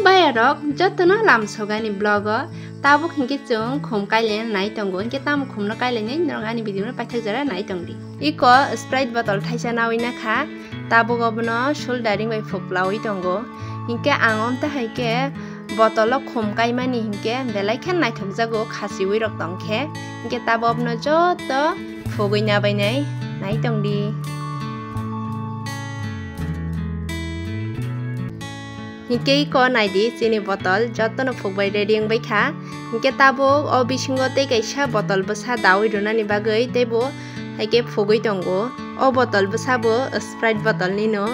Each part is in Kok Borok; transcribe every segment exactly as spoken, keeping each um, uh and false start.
Payarok jotono lamsogani vlog o, tabuk hinkhe chwng khum kailaina nai tongo, hinkhe tamo khumno kailainai norok ani video no paithak jora nai tongdi. Iko Sprite bottle thaisa nawi nakha, tabuk obono soldering bai phuklawi tongo, hinkhe ang omtwi hai khe bottle o khum kaimani hinkhe belai khe naithokjago, khasiwi rok tongkhe, hinkhe tabuk obono joto phugwi nabainai nai tongdi. Hinkhe iko naidi chini bottle jotono phukbai ready wngbai kha. Hinkhe tabuk o bisingo tei kaisa bottle bwsa dawi rwnani bagwi teibo hai khe phugwi tongo. O bottle bwsa bo Sprite bottle nino.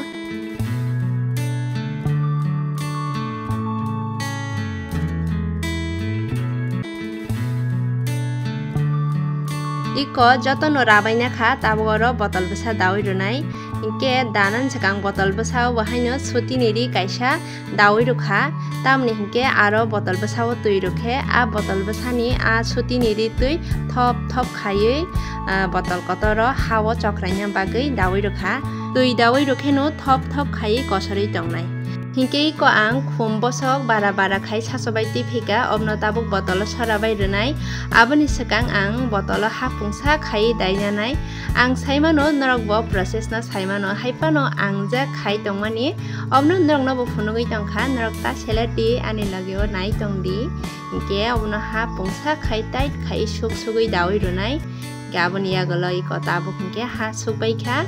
Iko jotono rabaina kha, tabuk oro bottle bwsa dawi rwnai. Hinkhe danani swkang bottle bwsa o bo haino sutini ri kaisa dawi rwkha, tamni hinkhe aro bottle bwsao twi rwkhe, a bottle bwsani a sutini ri twi thop thop khaiwi, ah, bottle kotoro hao chokraina bagwi dawi rwkha. Twi dawi rwkheno thop thop khaiwi kosorwi tongnai. Hinkhe iko ang khum bosok bara bara khai sasobai twi phika, obno tabuk bottle o sorabai rwnai. Aboni swkang ang bottle o ha pungsa khaiwi dainanai. Ang saimano norok bo process no saimano, hai phano ang je khai tongmani, obno norokno bo phunugwi tongkha, norok ta select di, ani loge o nai tongdi. Hinkhe obono ha pungsa khai tight khai suk sugwi dawi rwnai. Hinkhe aboni yagulo iko tabuk hinkhe ha sukbai kha,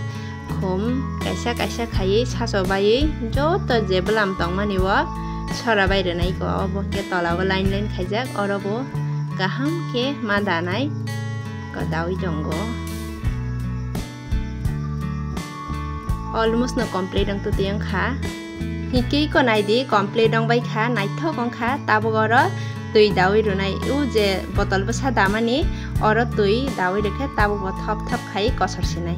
khum kaisa kaisa khaiwi sasobaiwi joto je bwlam tongmani o sorabai rwnai iko. Obo hinkhe tola o line line khaijak, oro bo kaham khe ma danai. Ko dawi tongo. Almost no complete wng twi wng kha. Hinkhe iko naidi complete wng bai kha, naithok wng kha. Tabuk oro twi dawi rwnai, o je bottle bwsa damani oro twi dawi rwkhe tabuk bo thop thop khai kosor sinai.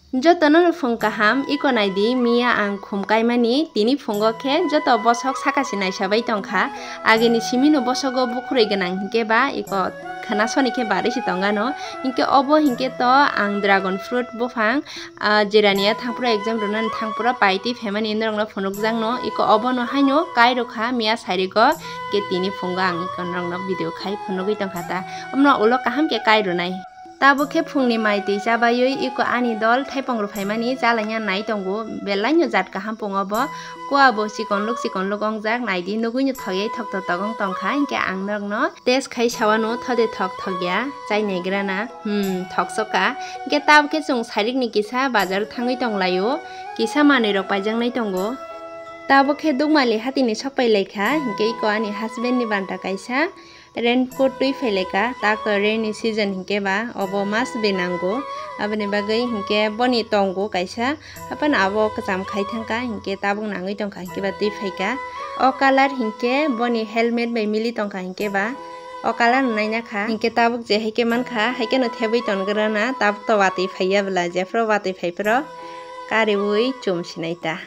Jotono no phung kaham, iko naidi, miya ang khum kaimani, tini phungo khe joto bosok saka se naisa bai tongkha. Agini simi no bosogo bukhurui gwnang hinkhe ba iko khwna soni khe barwi se tongano. Hinkhe obo hinkhe to ang dragon fruit buphang, ah, jirania thangphuru exam rwnani thangphuru paitwi phaimani norokno phunukjakno. Iko obono haino kai rwkha miya sairigo, khe tini phungo ang iko norokno video khai phunugwi tongkha ta. Omono ulo kaham khe kai rwnai. Tabuk khe phungni mai twi chabaiwi iko ani dol thaipong rwphaimani chalaina nai tongo, belaino jat kaham pungo bo. Kua bo chikonluk chikonluk ongjak, naidi nugwino thoyai thokto togong tongkha, hinkhe ang norokno test khai sawano thode thok thokya, chai naigrana, hmm, thoksoka. Hinkhe tabuk khe chwng sairikni kisa bazar thangwi tonglaio, kisa manwirok paijaknai tongo. Tabuk khe Dukmali hatini sokpai laikha, hinkhe iko ani husband ni banta kaisa raincoat twi phailaika, tak to rainy season hinkhe ba obo must be nango. Aboni bagwi hinkhe boni tongo kaisa, haphano abo kwcham khai thangkha, hinkhe tabuk nangwi tongkha hinkhe ba twi phaikha. O colour hinkhe boni helmet bai mili tongkha hinkhe ba o colour no naina kha. Hinkhe tabuk je haikhe mankha, haikhe no thebwi tongrana, tabuk to watwi phaiya bwla, jephru watwi phaiphru kariui chum sinai ta.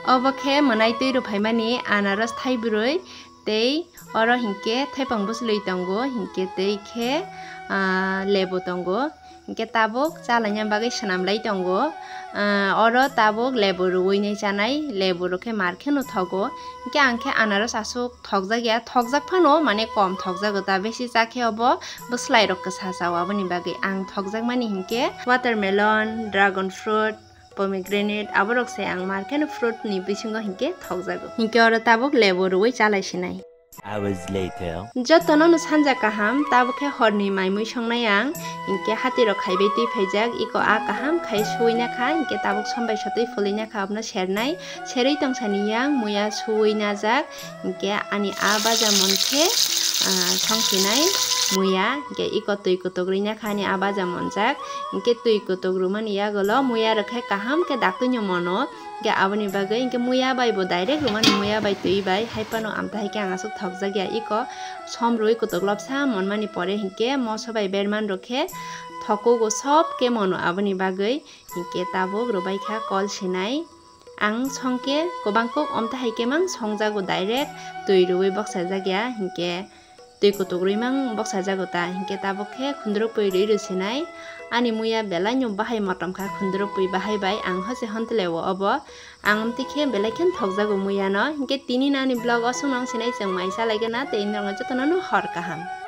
Obo khe mwnai twi rwphaimani anaros thaibrwi, tei oro hinkhe thaipang bwchlwi tongo, hinkhe tei khe, ah, lebu tongo, hinkhe tabuk chalaina bagwi swnamlai tongo. Ah, oro tabuk lebu rwui nai chanai, lebu rwkhe mar kheno thogo, hinkhe ang khe anaros aswk thokjak ya, thokjak phano mane kom thokjago ta, besi cha khe obo bwchlairok kwsa chao, aboni bagwi ang thokjakmani hinkhe watermelon, dragon fruit, pomegranate, aborok se ang mar kheno fruit ni bisingo hinkhe thokjago. Hinkhe oro tabuk lebu rwui chalai sinai. Hours later. Jotono no sanja kaham, tabuk khe horni mai mui songnai ang. Hinkhe hati rok khaibai twi phaijak, iko a kaham khai suwi nakha, hinkhe tabuk sombai sotwi phulwi nakha, abono sernai. Serwi tongsani yang muya suwi najak. Hinkhe ani a baja mon khe, ah, songsinai muya, hinkhe iko twi kutuk rwina kha ani a baja monjak. Hinkhe twi kutuk rwmani yagulo muya rwkhe kaham khe daktwino mono. Hinkhe aboni bagwi hinkhe muya bai bo direct rwmani, muya bai twi bai, hai phano amtwi hai khe ang aswk thokjak ya. Iko som rwui kutuk lobsa monmani pore hinkhe moso bai berman rwkhe thokugo sob khe mono, aboni bagwi hinkhe tabuk rwbai kha kol sinai. Ang songkhe kwbang kok omtwi hai khe mang songjago, direct twi rwui boksajak ya, hinkhe twi kutuk rwi mang boksa jago ta, hinkhe tabuk khe khundrupui rwi rw sinai. Ani muya belai no bahai motom kha, khundrupui bahai bai ang hosi hontele o obo. Ang amtwi khe belai khe thokjago muya no. Hinkhe tini nani vlog o song nang sinai chwng mai salai gana tei norok jotono no hor kaham.